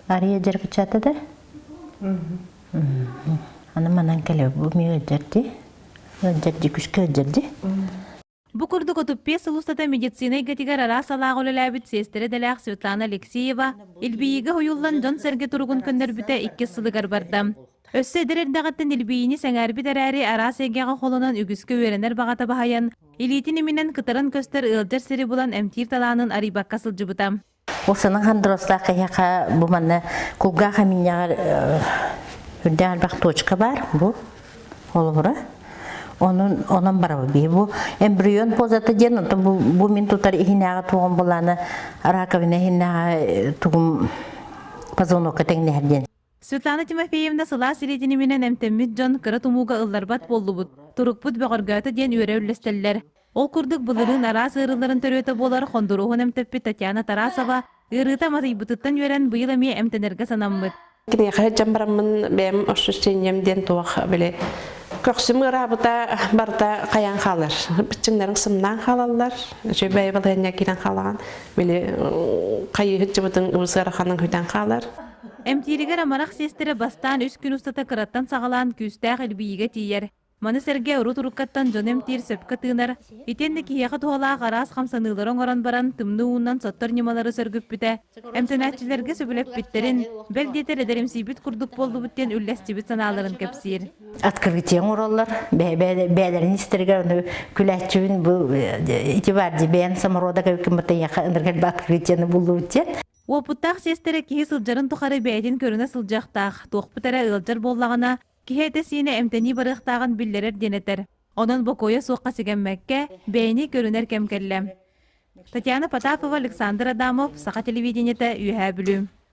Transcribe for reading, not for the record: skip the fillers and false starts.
Ария дьаргычата да. Аны манан кэлэ бу ми ыалдьар Ыалдьар дии, күскэ ыалдьар дии. Бу курдук 35 сыл устата медицина эйгэтигэр араас салааҕа үлэлээбит сиэстэрэ идэлээх Светлана Алексеева Илбийиигэ уһуйуллан дьон-сэргэ туругун көннөрбүтэ иккис сылыгар барда. Өссө эдэр эрдэҕиттэн Илбийиини сэҥээрбит эрээри араас эйгэҕэ холонон үгүскэ үөрэнэр баҕата баһыйан, илиитин иминэн кытаран көстөр ыалдьар сири булан эмтиир талаанын арыйбакка сылдьыбыта. Ол сынан хандрослаах киһиэхэ бу манна кулгаах эминньэҕэр үрдээх элбэх точка баар бу холобура. Онон онон барабы би бу эмбрион позата диэн онтон бу, бу мин тутар иһинээҕи тугум булааны раковина иһинээҕи тугум позвонокка тэҥнэһэр диэн. Светлана Тимофеевна сылаас илиитиниминэн эмтэммит дьон кыра тумууга ылларбат буоллубут, турукпут бөҕөргөөтө диэн үөрэ үллэстэллэр. Ол курдук былырыын араас ыарыыларын төрүөтэ буолар хондуруоһун эмтэппит Татьяна Тарасова ыарыыта матыйбытыттан үөрэн быйыл эмиэ эмтэнэргэ санаммыт. Киниэхэ сылдьан бараммын бэйэм ощущением диэн туох били көхсүм ыараабыта барыта хайаан хаалар. Быччыҥнарыҥ сымнаан хаалаллар. Үчүгэй бэйэ балаһыанньа киирэн хаалаҕын. Били хайыһыт дьыбытын ыбыс ыараханын хүтэн хаалар. Эмтииригэр амарах сиэстэрэ бастаан үс күн устата кыраттан саҕалаан күүстээх илбийиигэ тиийэр. Маны сэргэ урут уруккаттан дьону эмтиир сөпкө тыынар, итиэннэ киһиэхэ туһалаах араас хамсаныылары оҥорон баран тымныы уунан соттор ньымалары сөргүппүтэ, эмтэнээччилэргэ сөбүлэппиттэрин, бэл диэтэр эдэримсийбит курдук буоллубут диэн үллэстибит санааларын кэпсиир. Открытие оҥороллор, бэйэлэрин истэригэр ону күлээччибин бу ити бар дии бэйэм самородок эбиккин батыйаха ыныргар открытиены буллубут диэн. Уопуттаах сиэстэрэ киһи сылдьарын тухары бэйэтин көрүнэ сылдьыахтаах, туохпут эрэ ыалдьар буоллаҕына, киһи этэ-сиинэ эмтэнии барыахтааҕын биллэрэр диэн этэр. Онон бокуойа суохха сигэммэккэ, бэйэни көрүнэр кэм кэллэ. Татьяна Потапова, Александр Адамов, Саха телевидениетэ, Үөһээ Бүлүү.